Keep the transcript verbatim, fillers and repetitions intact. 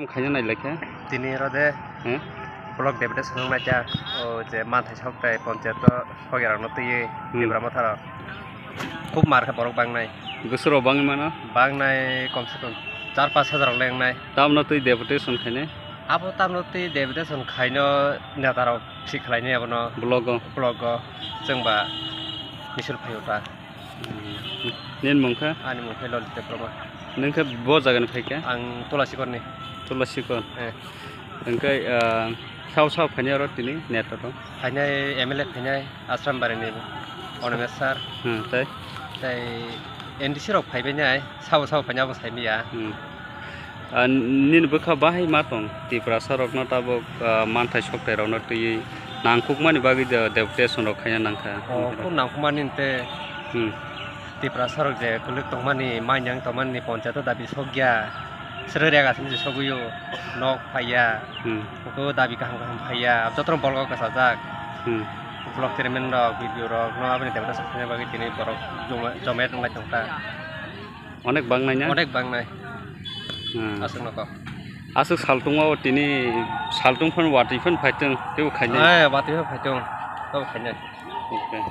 Khaina nai laikha. Tini oro de Hmm? Block deputation wng naikha. O je manthai sok tai ponchayat o sogya rok no twiwi Hmm. Tipra Motha rok. Khub mar khe borok bangnai. Bwswk rok bangwi mano? Bangnai kom se kom char pash hajar rok le wngnai. Tamno twi deputation khainai? Abo tamno twi deputation khaino neta rok thik khlainai abono. Block o? Block o chwng ba misil phaio ta. Nini mung kha? Ani mung khe Lolita Debbarma. Nwng khe bo jaga ni phai kha? Ang Tulasikorni. Tulasikor. Eh. Hwnkhe, ah, sao sao phainai oro tini neta rok? Phainai M L A phainai Asrambari ni Onomes sir. Hmm, tei? Tei N D C rok phaibai nai, sabo sabo phainai abo saimanya. Hmm. Ah, nini bwkha bahai ma tong Tiprasa rokno tabuk, ah, manthai soktai rokno twiwi nangkukmani bagwi de-, deputation rok khaina nangkha. Oh, kung nangkukmani hwnkhe Hmm. Tiprasa rok je kwlwk tongmani, mainyang tongmani ponchayat o dabi sokya, srwi rega sini je sogwi o, nok phaiya, Hmm. koko dabi kaham kaham phaiya, jotono bolgo kasajak. Hmm. Block chairman rok, B D O rok no aboni deputation khaina bagwi tini borok joma-, jomayat wng lai tongkha. Onek bangnai na? Onek bangnai. Hmm. Aswk nokho. Aswk saltungma o tini saltung phan watwi phan phaitong teibo khainai. Eh, watwi phan phaitong. Tabo khainai. Okay.